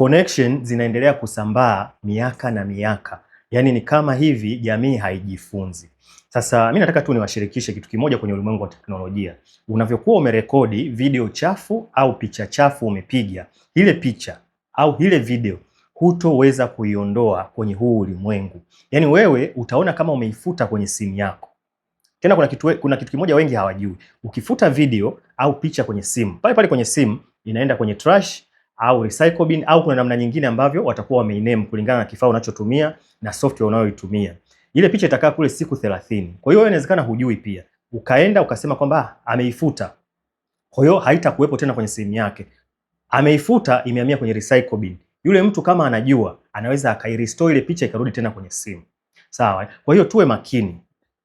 Connection zinaendelea kusambaa miaka na miaka, yaani ni kama hivi jamii haijifunzi. Sasa mi nataka tu niwashirikishe kitu kimoja kwenye ulimwengu wa teknolojia. Unavyokuwa umerekodi video chafu au picha chafu umepiga, ile picha au ile video hutoweza kuiondoa kwenye huu ulimwengu. Yaani wewe utaona kama umeifuta kwenye simu yako. Tena kuna kitu kimoja wengi hawajui. Ukifuta video au picha kwenye simu, pale pale kwenye simu inaenda kwenye trash au recycle bin au kuna namna nyingine ambavyo watakuwa wameiname kulingana na kifaa unachotumia na software unayoitumia. Ile picha itakaa kule siku 30. Kwa hiyo wewe inawezekana hujui pia. Ukaenda ukasema kwamba ameifuta. Kwa hiyo haitakuwepo tena kwenye simu yake. Ameifuta, imehamia kwenye recycle bin. Yule mtu kama anajua, anaweza akairestore ile picha ikarudi tena kwenye simu. Sawa? Kwa hiyo tuwe makini.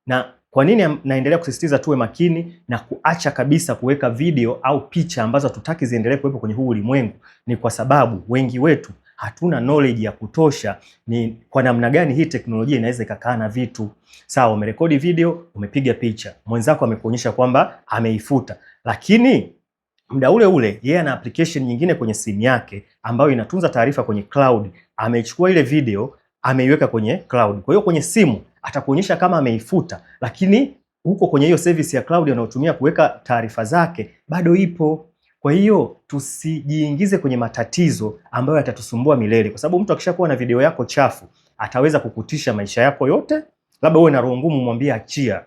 Na kwa nini naendelea kusisitiza tuwe makini na kuacha kabisa kuweka video au picha ambazo hatutaki ziendelee kuwepo kwenye huu ulimwengu? Ni kwa sababu wengi wetu hatuna knowledge ya kutosha ni kwa namna gani hii teknolojia inaweza ikakaa na vitu. Sawa, umerekodi video, umepiga picha, mwenzako amekuonyesha kwamba ameifuta, lakini muda ule ule yeye ana application nyingine kwenye simu yake ambayo inatunza taarifa kwenye cloud. Ameichukua ile video ameiweka kwenye cloud. Kwa hiyo kwenye simu atakuonyesha kama ameifuta, lakini huko kwenye hiyo service ya cloud anayotumia kuweka taarifa zake bado ipo. Kwa hiyo tusijiingize kwenye matatizo ambayo yatatusumbua milele, kwa sababu mtu akishakuwa na video yako chafu ataweza kukutisha maisha yako yote. Labda uwe na roho ngumu, mwambie achia,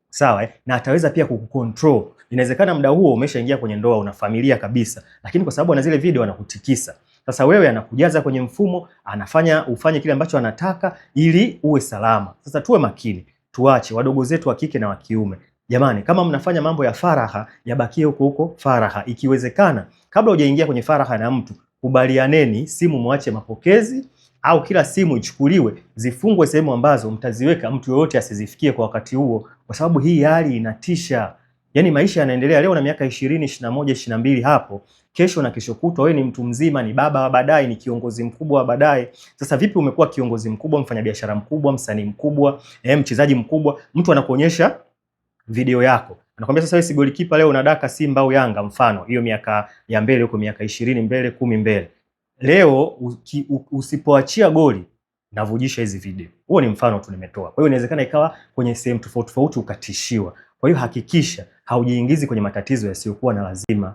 sawa eh? Na ataweza pia kukucontrol. Inawezekana muda huo umeshaingia kwenye ndoa, una familia kabisa, lakini kwa sababu ana zile video anakutikisa. Sasa wewe anakujaza kwenye mfumo, anafanya ufanye kile ambacho anataka ili uwe salama. Sasa tuwe makini, tuache wadogo zetu wa kike na wa kiume. Jamani, kama mnafanya mambo ya faraha, yabakie huko huko faraha. Ikiwezekana, kabla hujaingia kwenye faraha na mtu, kubalianeni, simu mwache mapokezi au kila simu ichukuliwe, zifungwe sehemu ambazo mtaziweka, mtu yoyote asizifikie kwa wakati huo, kwa sababu hii hali inatisha. Yaani maisha yanaendelea leo na miaka 20, 21, 22 hapo, kesho na kesho kutwa wewe ni mtu mzima, ni baba wa baadaye, ni kiongozi mkubwa wa baadaye. Sasa vipi umekuwa kiongozi mkubwa, mfanyabiashara mkubwa, msanii mkubwa, mchezaji mkubwa, mtu anakuonyesha video yako anakwambia sasa wewe si golikipa leo unadaka Simba au Yanga, mfano hiyo miaka ya mbele huko, miaka 20 mbele, 10 mbele, leo usipoachia goli navujisha hizi video. Huo ni mfano tu nimetoa. Kwa hiyo inawezekana ikawa kwenye sehemu tofauti tofauti ukatishiwa. Kwa hiyo hakikisha haujiingizi kwenye matatizo yasiyokuwa na lazima.